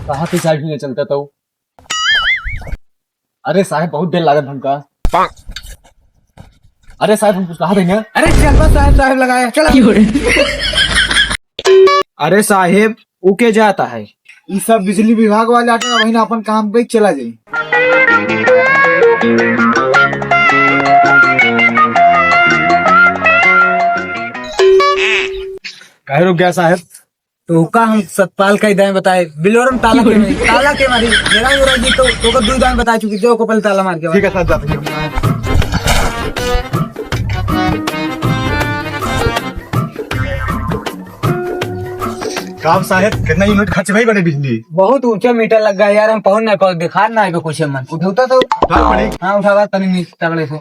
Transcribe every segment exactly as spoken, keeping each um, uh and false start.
कहाँ से चाय पीने चलता था वो? अरे साहेब, बहुत देर लागत हमका। अरे साहेब, हम कुछ कहा थे ना? अरे चल बस, साहेब, साहेब लगाया, चल। अरे साहेब, ऊ के जाता है? ई सब बिजली विभाग वाले आटे ना, वही ना अपन काम पे चला जाई। काहे रुक गया साहेब? तो का हम सतपाल का ही दाएं बताए, बिलोरम ताला के मारी, ताला के मारी, मेरा उरा जी तो, तो का दुई दाएं बता चुकी, जो को पहले ताला मार के ठीक है साहब, जाते हैं। काम साहेब, कितना यूनिट खर्च भाई बने बिजली? बहुत ऊंचा मीटर लग गया यार, हम पहुंच नहीं पाओ, दिखा ना है कुछ मन। उठाता तो उठा पड़े। हाँ, उठावा तनी नीचे तगड़े से।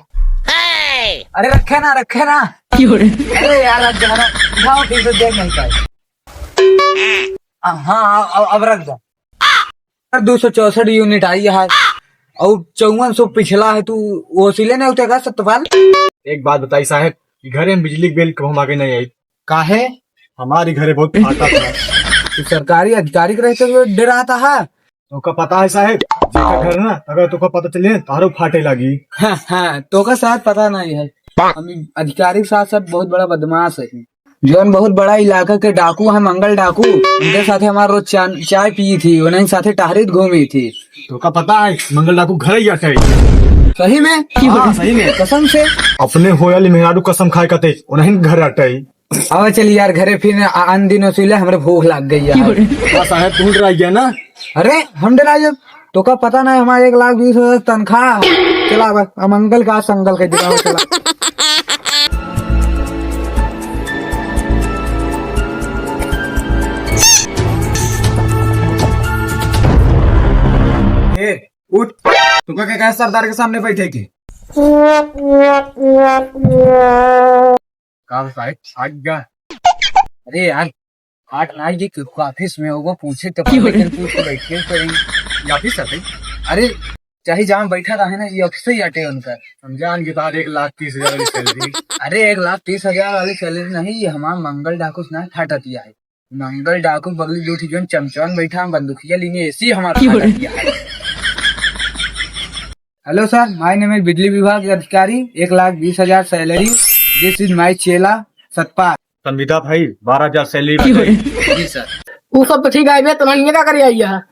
अरे रखे ना, रखे ना। अरे यार, अब जरा उठाओ, ठीक से देख नहीं पाए। हाँ, हाँ, अब, अब रख दो। दो सौ चौसठ यूनिट आई है और चौवन सौ पिछला है, तू वसूले नहीं उठेगा सतपाल? एक बात बताई साहेब, कि घरे में बिजली के बिल कबहुँ आगे नहीं आई। काहे? हमारी घरे बहुत फाटा था। तू सरकारी अधिकारी के रहते हुए डराता है? तोका पता है साहेब, जेका घर ना, अगर तोका पता चले, तारो फाटे लागी। हाँ, हाँ, तोका शायद पता नहीं है। हम अधिकारी के साथ साथ बहुत बड़ा बदमाश है। जौन बहुत बड़ा इलाका के डाकू है, मंगल डाकू, उनके साथे हमार रोज चान-, चाय पी थी, उन्हीं साथे टहरित घूमी थी। तोका पता है, मंगल डाकू घर ही आटे। सही में? हाँ, सही में। कसम से? अपने होयाली मेहरारू कसम खाए कते, उन्हीं घर आटे। अब चल यार घरे, फिर आ-, आन दिन वसूले, हमरे भूख लाग गई यार। हाँ साहेब, तू डरा गया ना? अरे, हम डरा जब, तोका पता नहीं, हमारे एक लाख बीस हजार तनख्वाह है। चला अब, अब मंगल का, संगल के दिलाओ, चला। ए, उठ। तोका के कहे सरदार के सामने बैठे के? काम साहेब, आ गया। अरे यार, आठ नाई जी के ऑफिस में होगा, पूछे तो पहले पूछ के बैठे तो रही। ये ऑफिस है भाई? अरे, चाहे जहाँ बैठा रहे ना, ये ऑफिस ही आटे उनका। हम जान के तार एक लाख तीस हजार वाली सैलरी। अरे, एक लाख तीस हजार वाली सैलरी नहीं, ये हमारा मंगल डाकू से ना फाटत ही है। मंगल डाकू बगली दो ठी जौन चमचौन बैठा, हम बंदूकिया लेने, ऐसी हमारा फाटत ही है। Hello sir, my name is बिजली विभाग अधिकारी, एक लाख बीस हजार salary, this is my चेला सतपाल। संविदा भाई, बारह हजार सैलरी बताई। जी सर। वो सब तो ठीक है बे, तो ये का करे आई है?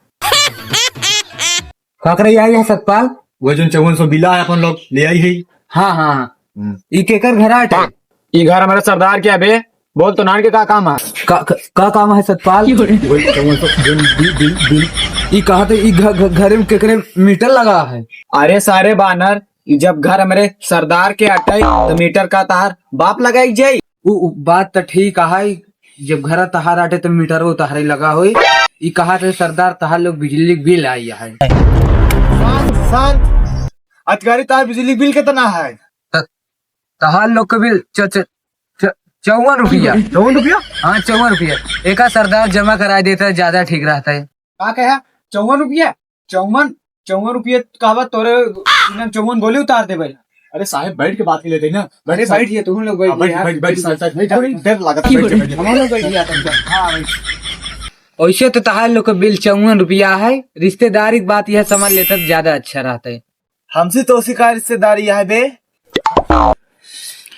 का करे आई है सतपाल? वो जौन चौवन सौ बिल आए अपन लोग ले आई है। हाँ, हाँ, हाँ। हम्म। ई केकर घर आटे? ई घर हमारे सरदार के अबे। बोल तो नान के का काम है? का, का, का काम है सतपाल? वही चौवन सौ बिल, बिल, बिल, बिल। ई कहा थे ई घ-, घ-, घरे में केकरे मीटर लगा है? अरे सारे बानर, ई जब घर हमरे सरदार के आटे, तो मीटर का तहार बाप लगाई जाई? उ, उ बात त ठीक है, जब घर तहार आटे तो मीटरो तहारे लगा होई। ई कहा थे सरदार तहार लोग बिजली बिल आई है। शांत, शांत। अधिकारी तहार बिजली बिल कितना है? त-, तहार लोग के बिल च-, च-, च-, चौवन रुपया। चौवन रुपया? हाँ, चौवन रुपया। एका सरदार जमा कराए देता है, ज्यादा ठीक रहता है। का कहा? चौवन रुपया? चौवन, चौवन रुपये कहबा तोरे इन्हन चौवन गोली उतार देबे। अरे साहेब, बैठ के बात कर लेते हैं ना। अरे बैठ साहब। बैठिए, तुम लोग हाँ, बैठिए बैठ, यार। बैठ, बैठ, साहब, साहब, बैठ, बैठ, बैठ। डर लागत, बैठ, बैठ। हम लोग बैठिए, आप लोग। हाँ, बैठ। वैसे तो तहार लोग का बिल चौवन रुपया है, रिश्तेदारी की बात यह समझ लेता तो ज्यादा अच्छा रहता है। हमसे तो उसी का रिश्तेदारी है बे।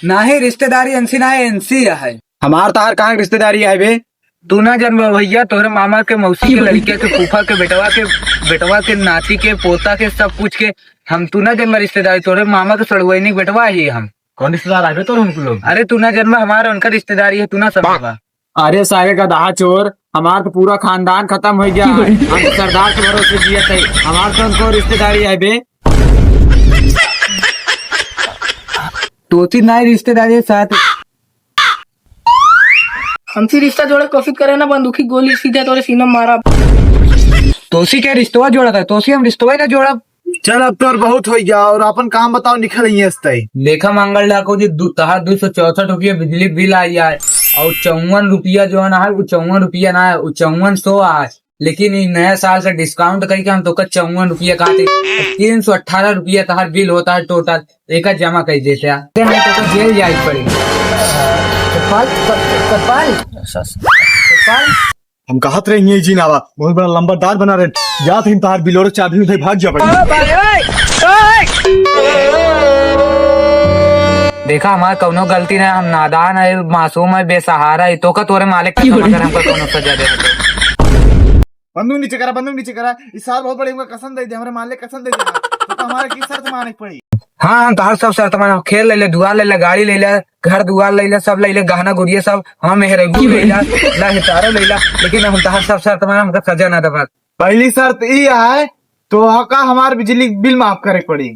नाही, रिश्तेदारी एनसी ना है, एनसी है। हमार तहार कहाँ के रिश्तेदारी है बे? तू ना जनबा भैया, तोहरे मामा के मौसी के लड़के के फूफा के बेटवा के, बेटवा के नाती के पोता के सब कुछ के हम, तू ना जनबा रिश्तेदारी, तोहरे मामा के सड़ुआइनी के बेटवा ही हम। कौन रिश्तेदार आवे तोर उनको लोग? अरे तू ना जनबा, हमारा उनका रिश्तेदारी है, तू ना समझबा। अरे सारे गदहा चोर, हमार तो पूरा खानदान खत्म हो गया। हम तो सरदार के भरोसे जियत है, हमार तो उनको रिश्तेदारी है बे। तोती ना रिश्तेदारी है साथ। हमसे रिश्ता जोड़े कोशिश करे ना, बंदूकी गोली सीधे तोरे सीना में मारा। तोसी के रिश्तवा जोड़ा था, तोसी हम रिश्तवा ही ना जोड़ा। चल, अब तोर बहुत हो गया, और अपन काम बताओ, निकल ही हंसते। देखा मंगल डाकू जी, दू, तहार दो सौ चौसठ रुपया बिजली बिल आई है और चौवन रुपया जो है ना, वो चौवन रुपया ना है, वो चौवन सौ है। लेकिन ई नया साल का डिस्काउंट करके हम तोका चौवन रुपया कहते, तीन सौ अठारह रुपया तहार बिल होता है टोटल, एका जमा कर देते हैं। ते हम तोका जेल जाए पड़ी। चप्पल, चप्पल, चप्पल। हम कहत रहे, यही जी ना आवा, बहुत बड़ा लंबरदार बना रहे। जात ही तार बिलोर चाबी उठे भाग जा बड़ी। देखा, हमार कौनो गलती नहीं, हम नादान है, मासूम है, बेसहारा है, तो का तोरे मालिक का समझ कर हमका कौनो सजा दे। बंदूक नीचे करा, बंदूक नीचे करा। इस साल बहुत बड़े हमका कसम दे दे, हमारे मालिक कसम दे दे। तो हमारे की शर्त माने के पड़ी? हाँ, हम तोहार सब शर्त माने, खेत ले ले, दुआर ले ले, गाड़ी ले ले, घर दुआर ले ले, सब ले ले, गहना गुरिया सब, हाँ, मेहरबू ले ले, ला हितारो ले ले, लेकिन हम तोहार सब शर्त माने, हमका सजा ना देबा। पहली शर्त ई है, तो का हमार बिजली बिल माफ करे पड़ी।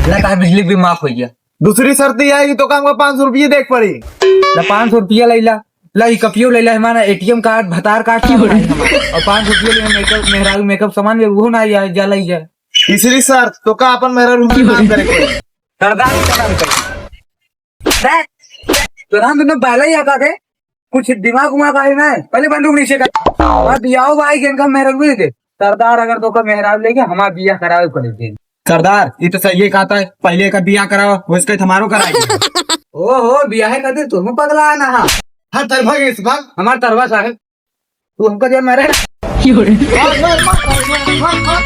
ला, तोहार बिजली बिल माफ हो गया। दूसरी शर्त ई है कि तो का हमका पाँच सौ रुपये दे के पड़ी। ला, पाँच सौ रुपया ले ला, ला, ई कपियो ले ला, हमारा एटीएम कार्ड, भतार कार्ड सब है हमारा, और पाँच सौ रुपया ले हम मेकअप, मेहरारू मेकअप सामान ले, वो ना या, जा ले जा। तीसरी शर्त, तो का अपन मेहरारू के नाम करे कोई। सरदार के नाम करे। देख, तो हम दोनों पहले ही आता थे, कुछ दिमाग उमाग आए ना, पहले बंदूक नीचे कर। और दियाओ भाई के इनका मेहरारू दे दे। सरदार अगर तो का मेहरारू लेके हमारा बिया करावे पड़े थे। सरदार, ये तो सही है, कहता है, पहले का बिया कराओ, वो इसका हमारो कराई। ओहो, बिया है खातिर तुम पगला है ना? हाँ, हाँ, तर भाग इस भाग। हमार तरवा साहब, तू हमका जो मारे। क्यों रे? मार, मार, मार, मार, मार, मार।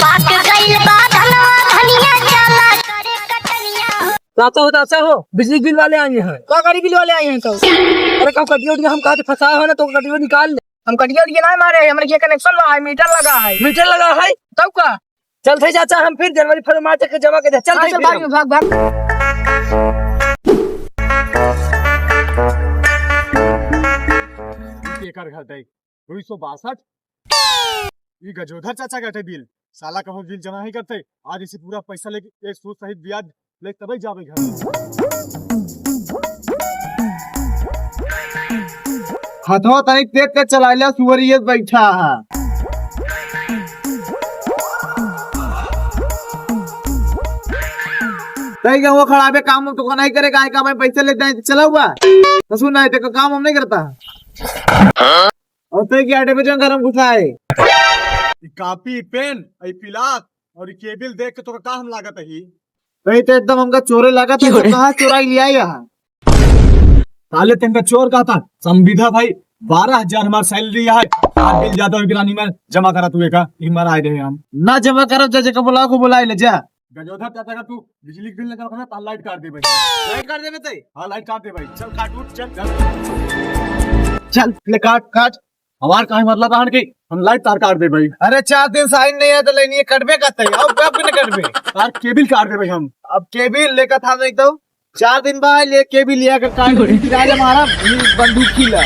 पाक गइल बा धनवा धनिया, जाला करे कटनिया। चाचा हो, चाचा हो, बिजली बिल वाले आए हैं। का गाड़ी बिल वाले आए हैं तो? अरे, कहूँ कटिया उटिया हम कहा फंसाए हो ना, तो कटिया निकाल ले। हम कटिया उटिया ना मारे, हमरे ये कनेक्शन लगा है, मीटर लगा है। मीटर लगा है? तब का? चल थे चाचा, हम फिर जनवरी फरवरी मार्च के जमा कर दे। चल हाँ, थे चल, फिर भाग, हम। भाग, भाग। एकर घर दे, दुई सौ बासठ। ई गजोधर चाचा के हटे बिल, साला कबो बिल जमा नहीं करते। आज इसे पूरा पैसा लेके एक सूद सहित ब्याज ले तबे जाबे घर। हथवा तनिक तेज के चलाइला, सुअरिये बैठा है। तई के वो खराबे काम तो नहीं करे, काहे का भाई पैसा लेते हैं, चला हुआ। तो सुन ना, तेरे को काम हम नहीं करता। और तई के आटे पे जो गरम घुसा है। ई कापी, पेन, ई पिलास और ई केबिल देख के तोका का हम लागत ही? नहीं तो एकदम हमका चोरे लागत है, तो कहाँ चोराई लिया यहाँ? साले तेंका चोर कहता, संविदा भाई, बारह हजार हमार सैलरी है, आज बिल ज्यादा हो गिरानी में जमा करा तू एका, ई मारा आए रहे हम। ना जमा करब, जा जेका बुलाओ को बुलाए ले जा। गजोधर चाचा का तू बिजली के बिल ना जमा करना, तो लाइट काट दे भाई। लाइट काट देबे तई? हाँ, लाइट काट दे भाई। चल काट, उठ, चल, चल। चल, ले काट, काट। हमार काहे मतलब रहन कि हम लाइट तार काट दे भाई। अरे, चार दिन से आइन नहीं है तो लाइन ये कटबे करते, अब कब भी नहीं कटबे। तार केबिल काट दे भाई हम। अब केबिल लेकर था नहीं तो चार दिन बाद ले केबिल लिया कर काट दे, फिर आज हमारा बंदूक खिला।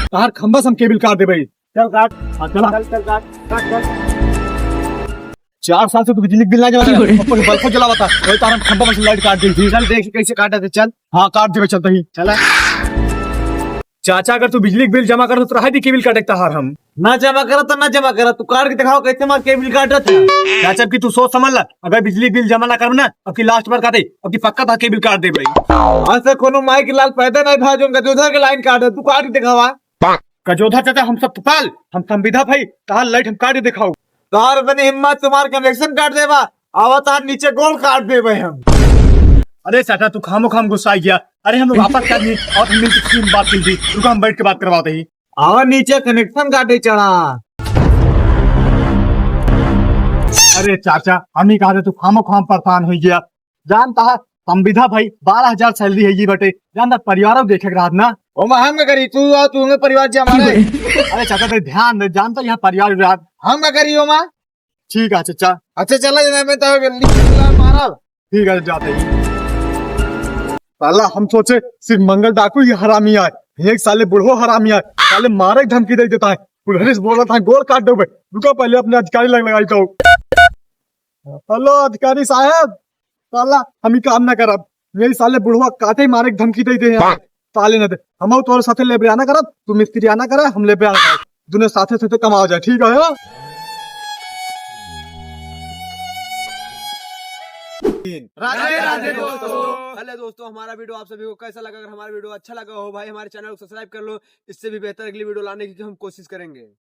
तार खंबा से हम केबिल काट दे भाई। चल काट। हाँ, चला। चल, चल काट, काट, काट। चार साल से तू बिजली के बिल ना जमा कर, ऊपर से बल्ब जलावा था, वही तार हम खंबा में से लाइट काट दी थी। चल देख कैसे काटा थे, चल। हाँ, काट देबे, चलते ही। चला। चाचा, अगर तू बिजली के बिल जमा कर तो रहा दी केबिल काटे तार हम। ना जमा करत तो ना जमा करत, तू काट के दिखाओ कैसे हमार केबिल काटत है। चाचा, अब की तू सोच समझ ला, अगर बिजली के बिल जमा ना करब ना, अब की लास्ट बार काटे, अब की पक्का तार केबिल काट देबे। आज से कोनो माई के लाल पैदा नहीं भा जो गजोधर के लाइन काटे, तू काट के दिखावा। गजोधर चाचा, हम सब तुपाल, हम संविदा भाई, तार लाइट हम काट के दिखाऊ। तार बनी हिम्मत, तुम्हार कनेक्शन काट देबा, आवा तार नीचे गोल काट देबे हम। अरे चाचा, तू खामो खाम गुस्सा गया। अरे हम लोग आपस के आदमी, और हम मिलके किसी में बात कर ली। रुको, हम बैठ के बात करवाते ही। आवा नीचे कनेक्शन काटे चढ़ा। अरे चाचा, हम ही कहा थे तू खामो खाम परेशान हो गया। जानता है, संविदा भाई, बारह हजार सैलरी है ये बटे। जानता, परिवार देखे के रहत ना। ओ माँ, हम का करी? तू आ, तू हमें परिवार जे हमारे। अरे चाचा, ते ध्यान दे, जानता यहाँ परिवार विवार। हम का करी ओ माँ? ठीक है चाचा। अच्छा, चला जाना, मैं तो गली में मारब। ठीक है, जाते ही। साला हम सोचे सिर्फ मंगल डाकू ही हरामी आए, एक साले बुढ़ो हरामी आए, साले मारे की धमकी दे देता है। पुलिस बोला था गोल काट दो भाई, रुको पहले अपने अधिकारी लग लगाई तो। हेलो अधिकारी साहब, साला हम ही काम ना करब, यही साले बुढ़वा काटे मारे की धमकी दे दे हैं। साले ना दे, हम तोरे साथे लेबरियाना करब, तू मिस्त्रियाना करे, हम लेबरियाना करब, दुने साथे साथे कमाओ जाए, ठीक है हो? राधे राधे दोस्तों। हेलो दोस्तों, हमारा वीडियो आप सभी को कैसा लगा? अगर हमारा वीडियो अच्छा लगा हो भाई, हमारे चैनल को सब्सक्राइब कर लो, इससे भी बेहतर अगली वीडियो लाने की हम कोशिश करेंगे।